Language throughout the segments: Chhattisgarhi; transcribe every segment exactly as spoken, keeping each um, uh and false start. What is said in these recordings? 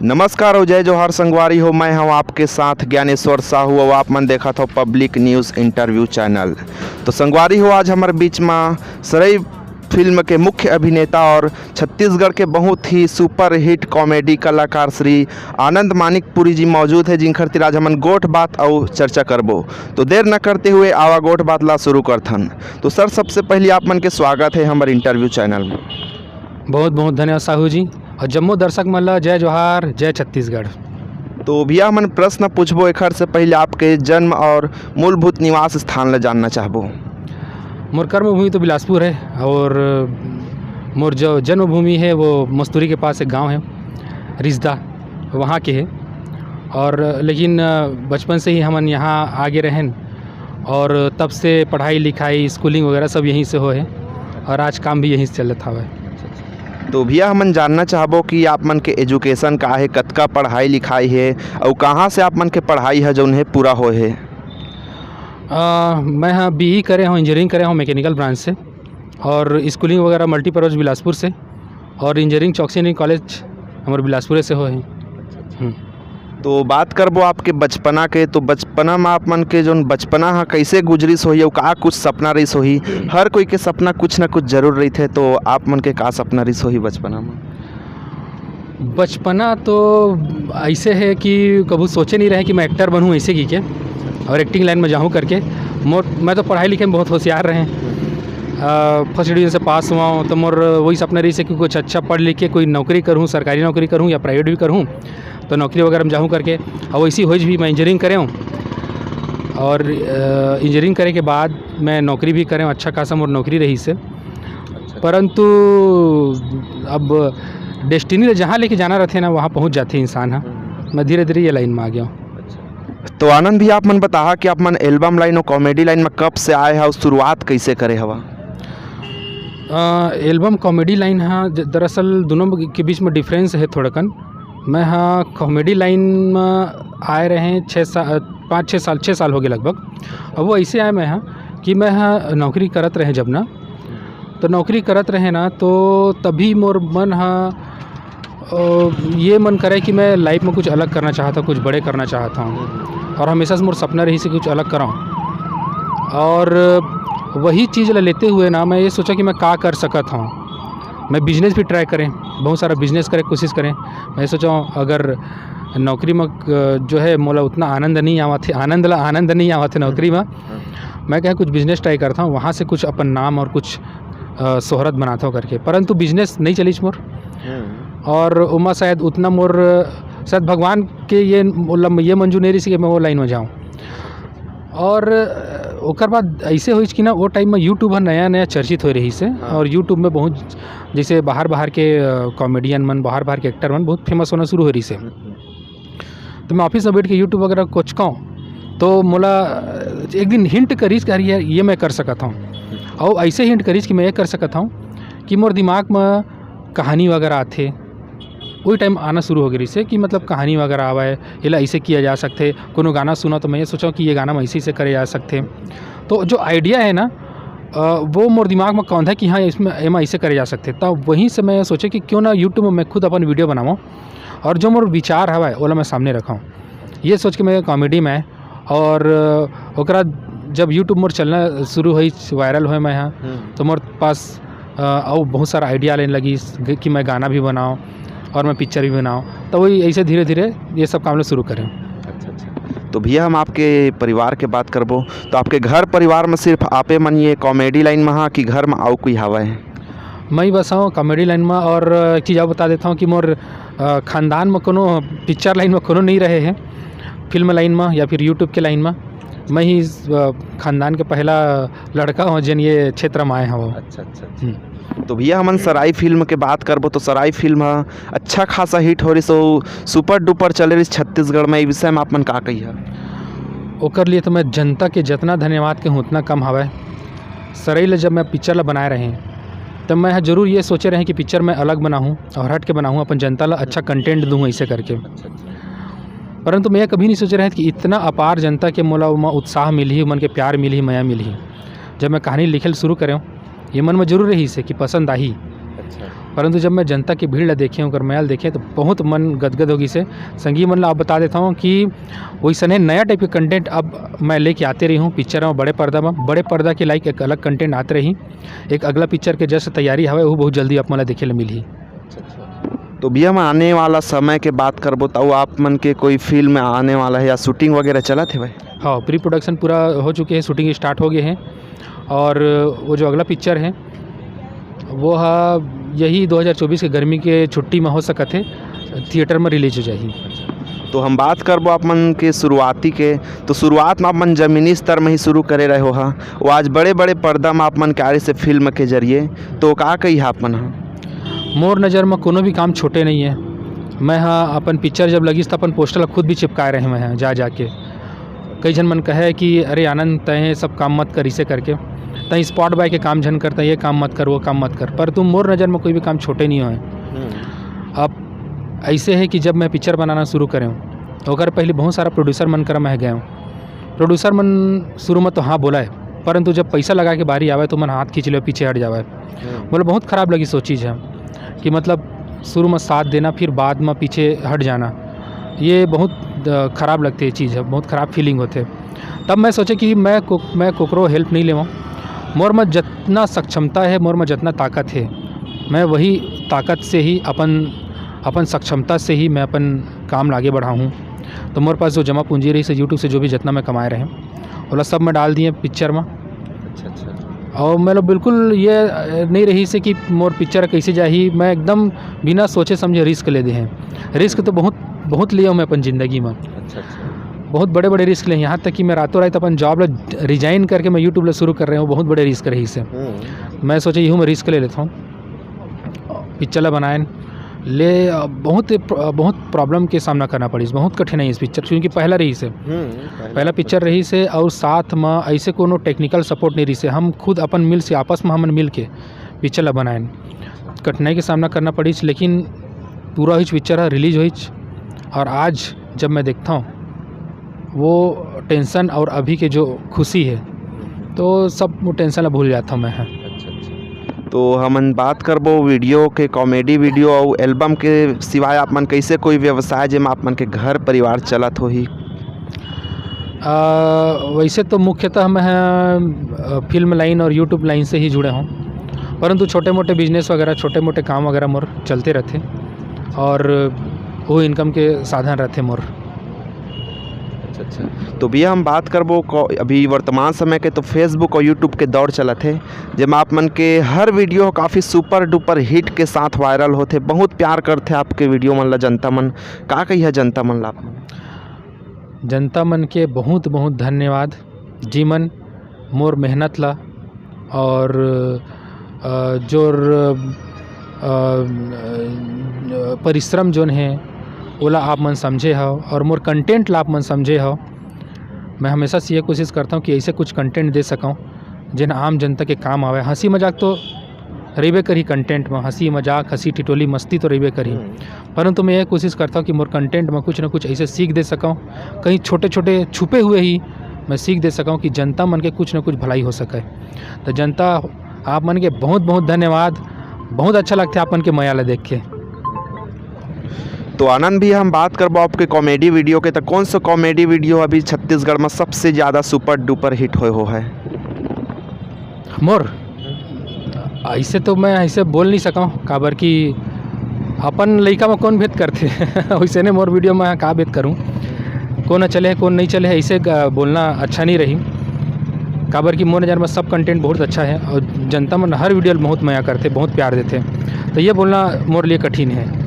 नमस्कार अउ जय जोहार संगवारी हो, मैं हूं आपके साथ ज्ञानेश्वर साहू अउ आप मन देखत हो पब्लिक न्यूज़ इंटरव्यू चैनल। तो संगवारी हो, आज हमर बीच में सरई फिल्म के मुख्य अभिनेता और छत्तीसगढ़ के बहुत ही सुपरहिट कॉमेडी कलाकार श्री आनंद मानिकपुरी जी मौजूद है, जिनकर तीर आज हमन गोठ बात अउ चर्चा करबो। तो देर न करते हुए आवा गोठ बात ला शुरू करथन। तो सर, सबसे पहले आप मन के स्वागत है हमर इंटरव्यू चैनल में। बहुत बहुत धन्यवाद साहू जी, और जम्मो दर्शक मन ला जय जोहार, जय छत्तीसगढ़। तो भैया, हमन प्रश्न पूछबो, एखर से पहले आपके जन्म और मूलभूत निवास स्थान ला जानना चाहबो। मोर कर्मभूमि तो बिलासपुर है और मोर जो जन्मभूमि है वो मस्तूरी के पास एक गांव है रिजदा, वहाँ के है। और लेकिन बचपन से ही हमन यहाँ आगे रहेन और तब से पढ़ाई लिखाई, स्कूलिंग वगैरह सब यहीं से होए है और आज काम भी यहीं से चलत हवय। तो भैया, हमन जानना चाहबो कि आप मन के एजुकेशन का है, कतका पढ़ाई लिखाई है, अउ कहाँ से आप मन के पढ़ाई है जौन है पूरा होए है? अ, मैं ह बीई करे हूँ, इंजीनियरिंग करे हूँ मैकेनिकल ब्रांच से, और स्कूलिंग वगैरह मल्टीपर्पज बिलासपुर से, और इंजीनियरिंग चौकसी इंजीनियरिंग कॉलेज हमर बिलासपुर से होए है। हम्म। तो बात करबो आपके बचपना के, तो बचपना में आप मन के जौन बचपना ह कैसे गुजरिस होही अउ का कुछ सपना रहिस होही? हर कोई के सपना कुछ ना कुछ जरूर रहिथे, तो आप मन के का सपना रहिस होही बचपना में? बचपना तो ऐसे है कि कभू सोचे नहीं रहे कि मैं एक्टर बनूँ ऐसे की के, और एक्टिंग लाइन में जाऊँ करके। मोर, मैं तो पढ़ाई लिखे में बहुत होशियार रहे, फर्स्ट डिवीजन से पास हुआ हूँ, तो मोर वही सपना रहिस है कि कुछ अच्छा पढ़ लिख के कोई नौकरी करूँ, सरकारी नौकरी करूँ या प्राइवेट भी करूँ, तो नौकरी वगैरह में जाऊँ करके। और वैसी होइस भी, मैं इंजीनियरिंग करे हूँ और इंजीनियरिंग करे के बाद मैं नौकरी भी करे हूँ, अच्छा खासा मोर नौकरी रहिस है। परंतु अब डेस्टिनी ले जहाँ लेके जाना रहथे ना, वहाँ पहुँच जाथे इंसान ह। हम्म। मैं धीरे धीरे ये लाइन में आ गया हूँ। अच्छा। तो आनंद भैया, आप मन बताहा कि आप मन एल्बम लाइन और कॉमेडी लाइन में कब से आए हव, शुरुआत कैसे करे हवा? अ, एल्बम कॉमेडी लाइन ह, ज-, दरअसल दोनों के बीच में डिफरेंस है थोड़कन। मैं ह कॉमेडी लाइन में आए रहे छः सा-, पाँच छः साल, छः साल हो गए लगभग। अब वो ऐसे आए मैं ह कि मैं ह नौकरी करत रहे जब ना, तो नौकरी करत रहे ना, तो तभी मोर मन ह, अ, ये मन करे कि मैं लाइफ में कुछ अलग करना चाहता हूँ, कुछ बड़े करना चाहता हूँ। और हमेशा से मोर सपना रहिस कि कुछ अलग कराऊँ। और वही चीज़ ला लेते हुए ना, मैं ये सोचा कि मैं का कर सकत हूँ। मैं बिजनेस भी ट्राई करें, बहुत सारा बिजनेस करे कोशिश करें। मैं सोचा हूँ, अगर नौकरी में, अ, जो है, मोला उतना आनंद नहीं आवत है, आनंद ला आनंद नहीं आवत है नौकरी में। हाँ। मैं कहा, कुछ बिजनेस ट्राई करता हूँ, वहाँ से कुछ अपन नाम और कुछ, अ, शोहरत बनाता हूँ करके, परंतु बिजनेस नहीं चलिस मोर। हम्म। और ओमा शायद उतना मोर, शायद भगवान के ये, मतलब, ये मंजूर नहीं रहिस कि मैं वो लाइन में जाऊँ। और, अ, ओकर बाद ऐसे होइस कि ना, वो टाइम में YouTube ह नया नया चर्चित हो रहिस हे। हाँ। और YouTube में बहुत, जैसे बाहर बाहर के, अ, कॉमेडियन मन, बाहर बाहर के एक्टर मन बहुत फेमस होना शुरू हो रहिस हे। हम्म, हम्म। तो मैं ऑफिस में बैठ के YouTube वगैरह कोचकाऊँ, तो मोला, अ, एक दिन हिंट करिस कि, "अरे यार, ये मैं कर सकत हूँ।" हम्म। और ऐसे हिंट करिस कि मैं ये कर सकत हूँ कि मोर दिमाग में कहानी वगैरह आथे, वही टाइम आना शुरू हो गए रहिस हे कि मतलब कहानी वगैरह आवे, एला ऐसे किया जा सकथे। कोनो गाना सुना तो मैं ये सोचा कि ये गाना में ऐसे, ऐसे करे जा सकथे। तो जो आइडिया है ना, अ, वो मोर दिमाग में कौंधा कि हाँ, इसमें, एमा ऐसे करे जा सकथे। तब वहीं से मैं ये सोचे कि क्यों ना YouTube में मैं खुद अपन वीडियो बनाऊँ और जो मोर विचार हवय, ओला मैं सामने रखूँ। ये सोच के मैं कॉमेडी में, और ओकरा जब YouTube मोर चलना शुरू होइस, वायरल होए मैं ह, हम्म। तो मोर पास, अ, अउ बहुत सारा आइडिया लेने लगिस कि मैं गाना भी बनाऊँ और मैं पिक्चर भी बनाऊँ। तो वही ऐसे धीरे-धीरे ये सब काम ला शुरू करें। अच्छा, अच्छा। तो भैया, हम आपके परिवार के बात करबो, तो आपके घर परिवार में सिर्फ आपे मन ये कॉमेडी लाइन में हा कि घर में अउ कोई हवय? मैं ही बस हूँ कॉमेडी लाइन में। और एक चीज़ और बता देता हूँ कि मोर, अ, खानदान में कोनो पिक्चर लाइन में कोनो नहीं रहे हैं, फिल्म लाइन में या फिर YouTube के लाइन में। मैं ही, अ, खानदान के पहला लड़का हूँ जेन ये क्षेत्र में आए हवं। अच्छा, अच्छा, अच्छा। हम्म। तो भैया, हमन सराई फिल्म के बात करबो तो सराई फिल्म ह अच्छा खासा हिट हो रहिस, अउ सुपर डुपर चले रहिस छत्तीसगढ़ में। ए विषय में आप मन का कहिहा? ओकर लिए तो मैं जनता के जतना धन्यवाद कहूँ, उतना कम हवय। सरई ल जब मैं पिक्चर ल बनाए रहें, तब मैं ह जरूर ये सोचे रहें कि पिक्चर मैं अलग बनाहूँ और हट के बनाहूँ, अपन जनता ल अच्छा कंटेंट दूँ, ऐसे करके। अच्छा, अच्छा। परंतु मैं ये कभी नहीं सोचे रहें कि इतना अपार जनता के मोला ओमा उत्साह मिलही, मन के प्यार मिलही, मया मिलही। जब मैं कहानी लिखे ल शुरू करें, ये मन में जरूर रहिस हे कि पसंद आही। अच्छा। परंतु जब मैं जनता के भीड़ ला देखे, ओकर मया ल देखे, तो बहुत मन गदगद हो गिस हे। संगी मन ला आप बता देता हूँ कि वइसने नया type के content अब मैं लेके आते रही हूँ पिक्चर में, बड़े पर्दा में। बड़े पर्दा के लाइक एक अलग content आते रही। एक अगला पिक्चर के just तैयारी हवे, वो बहुत जल्दी आप मन ला देखे ला मिलही। तो भैया, हम आने वाला समय के बात करबो, तो आप मन के कोई फिल्म आने वाला है या शूटिंग वगैरह चलत है भाई? हाँ, प्री प्रोडक्शन पूरा हो चुके हैं, शूटिंग स्टार्ट हो गए हैं। और वो जो अगला पिक्चर है, वो हा यही दो हज़ार चौबीस के गर्मी के छुट्टी में हो सकत है, थिएटर में रिलीज हो जाही। तो हम बात करबो आप मन के शुरुआती के। तो शुरुआत में आप मन जमीनी स्तर में ही शुरू करे रहे हो हा, वो आज बड़े बड़े पर्दा में आप मन के आ रही से फिल्म के जरिए, तो का कही आप मन हा? मोर नज़र में कोनो भी काम छोटे नहीं है। मैं हा अपन पिक्चर जब लगिस, तो अपन पोस्टर ला खुद भी चिपकाए रहे मैं हा जा जाके। कई झन मन कहे कि अरे आनंद, तय सब काम मत कर, इसे करके तय स्पॉट बॉय के काम झन कर, तय ये काम मत कर, वो काम मत कर, पर तुम मोर नज़र में कोई भी काम छोटे नहीं होए। अब ऐसे है कि जब मैं पिक्चर बनाना शुरू करे हूँ, तो ओकर पहले बहुत सारा प्रोड्यूसर मन करा मैं गए हूँ। प्रोड्यूसर मन शुरू में तो हाँ बोला है, परंतु जब पैसा लगा के बारी आवे, तो मन हाथ खींच ले, पीछे हट जावे। बोले, बहुत खराब लगी सो चीज़ है कि मतलब शुरू में साथ देना, फिर बाद में पीछे हट जाना, ये बहुत अ, खराब लगते ये चीज़ है, बहुत खराब फीलिंग होते। तब मैं सोचे कि मैं को, मैं कोकरो हेल्प नहीं लेवा। मोर में जितना सक्षमता है, मोर में जितना ताकत है, मैं वही ताकत से ही अपन अपन सक्षमता से ही मैं अपन काम ला आगे बढ़ाहूँ। तो मोर पास जो जमा पूंजी रही से यूट्यूब से जो भी जितना मैं कमाए रहे, ओला सब मैं डाल दिए पिक्चर में। अच्छा, अच्छा। और मैं लोग बिल्कुल ये अ, नहीं रही से कि मोर पिक्चर कैसे जाही। मैं एकदम बिना सोचे समझे रिस्क ले दे हैं। रिस्क तो बहुत बहुत लिया हूँ मैं अपन ज़िंदगी में। अच्छा, अच्छा। बहुत बड़े बड़े रिस्क ले, यहाँ तक कि मैं रातों रात अपन जॉब ला रिजाइन करके मैं यूट्यूब ला शुरू कर रहे हूँ। बहुत बड़े रिस्क रही से। मैं सोचे यहू मैं रिस्क ले लेता हूँ, पिक्चर ला बनाएन ले। अ, बहुत प्र- बहुत प्रॉब्लम के सामना करना पड़िस, बहुत कठिनाई इस पिक्चर, क्योंकि पहला रही से पहला पिक्चर रही से, और साथ में ऐसे कोनो टेक्निकल सपोर्ट नहीं रही से। हम खुद अपन मिल से, आपस में हमन मिल के पिक्चर ला बनाएन। कठिनाई के सामना करना पड़िस, लेकिन पूरा होइच, पिक्चर ह रिलीज होइच। और आज जब मैं देखता हूँ वो टेंशन और अभी के जो खुशी है, तो सब वो टेंशन ला भूल जाता हूँ मैं। अच्छा, अच्छा। तो हमन बात करबो वीडियो के, कॉमेडी वीडियो और एल्बम के सिवाय आप मन कैसे कोई व्यवसाय जेमा आप मन के घर परिवार चलत होही? अ, वैसे तो मुख्यतः मैं अ, फिल्म लाइन और यूट्यूब लाइन से ही जुड़े हूँ, परंतु छोटे मोटे बिजनेस वगैरह, छोटे मोटे काम वगैरह मोर चलते रहते और वो इनकम के साधन रहते मोर। अच्छा, अच्छा। तो भैया, हम बात करबो को- अभी वर्तमान समय के, तो फेसबुक और यूट्यूब के दौर चलत है, जेमा आप मन के हर वीडियो काफ़ी सुपर डुपर हिट के साथ वायरल होथे, बहुत प्यार करथे आपके वीडियो मन ला जनता मन। का कहिया जनता मन ला आप मन? जनता मन के बहुत बहुत धन्यवाद, जी मन मोर मेहनत ला और अ, जोर अ, अ, परिश्रम जोन है, ओला आप मन समझे हव और मोर कंटेंट ला आप मन समझे हव। मैं हमेशा से ये कोशिश करता हूँ कि ऐसे कुछ कंटेंट दे सकूँ, जेन आम जनता के काम आवे। हंसी मजाक तो रहिबे करही कंटेंट में, हंसी मजाक, हंसी ठिठोली, मस्ती तो रहिबे करही, परंतु मैं ये कोशिश करता हूँ कि मोर कंटेंट में कुछ ना कुछ ऐसे सीख दे सकूँ, कहीं छोटे छोटे छुपे हुए ही मैं सीख दे सकूँ कि जनता मन के कुछ ना कुछ भलाई हो सके। तो जनता, आप मन के बहुत बहुत धन्यवाद। बहुत अच्छा लगता है आप मन के मया ला देख के। तो आनंद भी, हम बात करबो आपके कॉमेडी वीडियो के, तो कौन सा कॉमेडी वीडियो अभी छत्तीसगढ़ में सबसे ज़्यादा सुपर डुपर हिट होए हो है? मोर ऐसे तो मैं ऐसे बोल नहीं सकूँ, काबर कि अपन लइका में कौन भेद करथे वैसे ने मोर वीडियो में का भेद करूँ, कौन चले है, कौन नहीं चले है, ऐसे ग- बोलना अच्छा नहीं रही। काबर कि मोर नज़र में सब कंटेंट बहुत अच्छा है और जनता मन हर वीडियो ल बहुत मया करथे, बहुत प्यार देथे, तो ये बोलना मोर लिए कठिन है।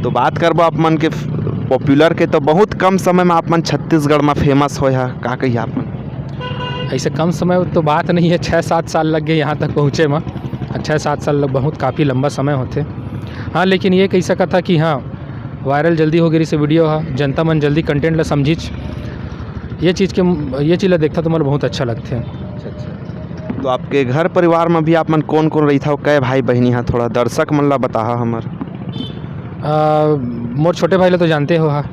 तो बात करबो आप मन के पॉपुलर के, तो बहुत कम समय में आप मन छत्तीसगढ़ में फेमस होए हा, का कही आप मन? ऐसे कम समय तो बात नहीं है, छः सात साल लग गए यहाँ तक पहुँचे में। छः सात साल लग, बहुत काफ़ी लंबा समय होथे। हाँ, लेकिन ये कही सकत हा कि हाँ, वायरल जल्दी हो गई से वीडियो हा, जनता मन जल्दी कंटेंट ला समझिच। ये चीज़ के, ये चीज़ ला देखता तो मोला बहुत अच्छा लगथे। तो आपके घर परिवार में भी आप मन कौन कौन रहिथव, कै भाई बहिनी हा, थोड़ा दर्शक मन ला बताहा हमर। आ, मोर छोटे भाई ला तो जानते हो हा,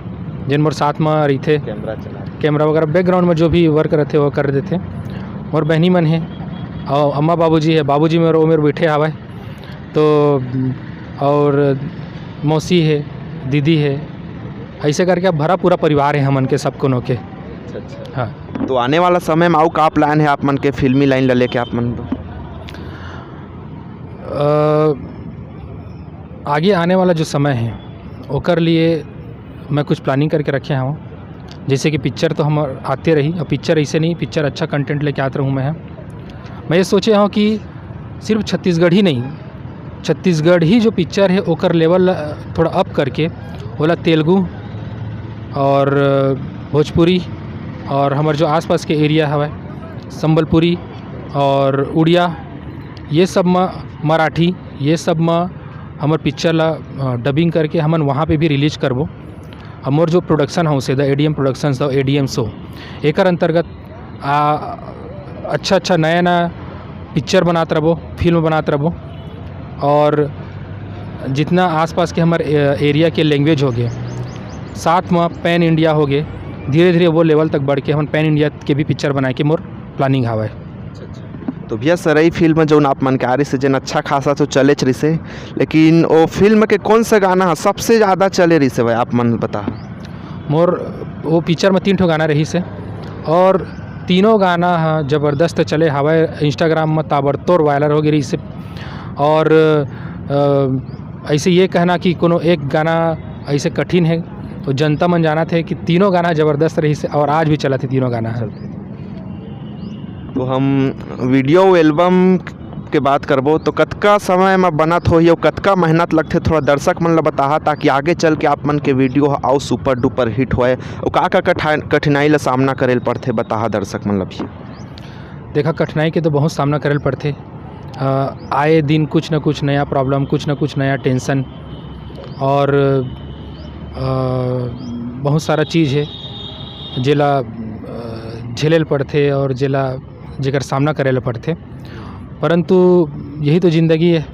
जेन मोर साथ में रहिथे, कैमरा चला। कैमरा वगैरह बैकग्राउंड में जो भी वर्क रहथे वो कर देथे। मोर बहनी मन हे और अम्मा बाबूजी हे, बाबूजी मेर वो मेर बैठे हावय। तो और मौसी हे, दीदी हे, ऐसे करके अब भरा पूरा परिवार हे हमन के, सब कोनो के। अच्छा, अच्छा। हाँ। तो आने वाला समय में अउ का प्लान हे आप मन के फिल्मी लाइन ला लेके आप मन? अ, आगे आने वाला जो समय है, ओकर लिए मैं कुछ प्लानिंग करके रखे हूँ। जैसे कि पिक्चर तो हम आते रही, और पिक्चर ऐसे नहीं, पिक्चर अच्छा कंटेंट लेके आते रहूँ मैं। मैं ये सोचे हूँ कि सिर्फ छत्तीसगढ़ ही नहीं, छत्तीसगढ़ ही जो पिक्चर है, ओकर लेवल थोड़ा अप करके, ओला तेलुगु और भोजपुरी और हमर जो आसपास के एरिया हवय, संबलपुरी और उड़िया, ये सब म, मराठी, ये सब म हमर पिक्चर ला, अ, डबिंग करके हमन वहाँ पे भी रिलीज करबो। अब मोर जो प्रोडक्शन हाउस है, the ADM productions, the ADM show, एकर अंतर्गत आ, अच्छा अच्छा नया नया पिक्चर बनात रहबो, फिल्म बनात रहबो। और जितना आसपास के हमर ए-, एरिया के लैंग्वेज हो गए, साथ में पैन इंडिया हो गए, धीरे धीरे वो लेवल तक बढ़ के हमन पैन इंडिया के भी पिक्चर बनाए के मोर प्लानिंग हावय। तो भैया, सरई फिल्म जौन आप मन के आ रहिसे, जेन अच्छा खासा तो चलेच रहिसे, लेकिन ओ फिल्म के कौन सा गाना ह सबसे ज़्यादा चले रहिसे भाई, आप मन बता? मोर वो पिक्चर में तीन ठो गाना रहिसे और तीनों गाना ह जबरदस्त चले हवय, Instagram में ताबड़तोड़ वायरल हो गए रहिसे। और अ, ऐसे ये कहना कि कोनो एक गाना ऐसे कठिन है, तो जनता मन जानत हे कि तीनों गाना जबरदस्त रहिसे और आज भी चलत हे तीनों गाना ह। तो हम वीडियो एल्बम के बात करबो तो कतका समय म बनत होही अउ कतका मेहनत लगथे, थोड़ा दर्शक मन ल बताहा, ताकि आगे चल के आप मन के वीडियो ह अउ सुपर डुपर हिट होए, अउ का का कठा-, कठिनाई ल सामना करे ल पड़थे, बताहा दर्शक मन ल भी। देखा, कठिनाई के तो बहुत सामना करे ल पड़थे। अ, आए दिन कुछ ना कुछ नया प्रॉब्लम, कुछ ना कुछ नया टेंशन और अ, बहुत सारा चीज़ है जेला अ, झेले ल पड़थे और जेला, जेकर सामना करे ल पड़थे। परंतु यही तो ज़िंदगी है,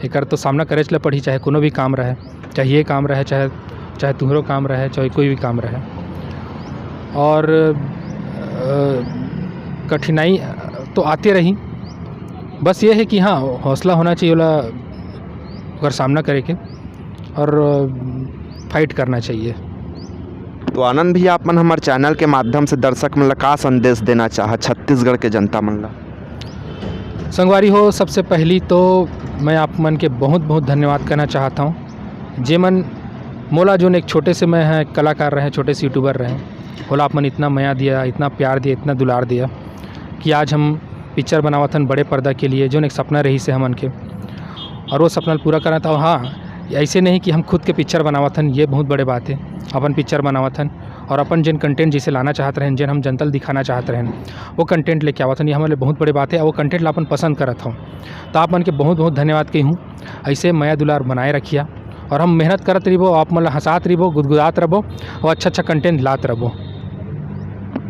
एकर तो सामना करेच ल पड़ही, चाहे कोनो भी काम रहे, चाहे ये काम रहे, चाहे, चाहे तुम्हरो काम रहे, चाहे कोई भी काम रहे। और अ, कठिनाई तो आते रही, बस ये है कि हाँ, हौसला होना चाहिए, ओला, ओकर सामना करे के और अ, फाइट करना चाहिए। तो आनंद भैया, आप मन हमर चैनल के माध्यम से दर्शक मन ला का संदेश देना चाहत छत्तीसगढ़ के जनता मन ला? संगवारी हो, सबसे पहली तो मैं आप मन के बहुत बहुत धन्यवाद कहना चाहत हौं, जे मन मोला जोन एक छोटे से, मैं ह कलाकार रहे, छोटे से यूट्यूबर रहे, ओला आप मन इतना मया दिया, इतना प्यार दिया, इतना दुलार दिया कि आज हम पिक्चर बनावत हन बड़े पर्दा के लिए, जोन एक सपना रहिसे हमन के, और वो सपना ल पूरा करत हौं। हाँ, ऐसे नहीं कि हम खुद के पिक्चर बनावत हन, ये बहुत बड़े बात है, अपन पिक्चर बनावत हन और अपन जेन कंटेंट जैसे लाना चाहत रहेन, जेन हम जनता ल दिखाना चाहत रहेन, वो कंटेंट लेके आवत हन, ये हमन ले बहुत बड़े बात है। और वो कंटेंट ला अपन पसंद करत हौं, तो आप मन के बहुत बहुत धन्यवाद कही हूँ। ऐसे मया दुलार बनाए रखिया और हम मेहनत करत रहिबो, आप मन ला हंसात रहिबो, गुदगुदात रहिबो और अच्छा अच्छा कंटेंट लात रहिबो।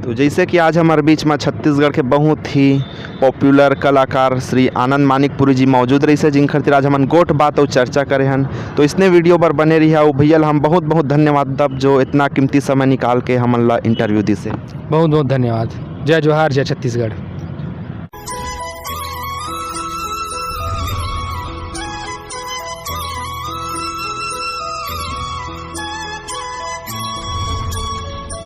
तो जैसे कि आज हमारे बीच में छत्तीसगढ़ के बहुत ही पॉपुलर कलाकार श्री आनंद मानिकपुरी जी मौजूद रहिसे, जिन खातिर आज हमन गोठ बात और चर्चा करे हन। तो इसने वीडियो बर बने रहिहा, अउ भैया ला हम बहुत बहुत धन्यवाद दब, जो इतना कीमती समय निकाल के हमन ला इंटरव्यू दिसे। बहुत बहुत धन्यवाद। जय जोहार, जय छत्तीसगढ़।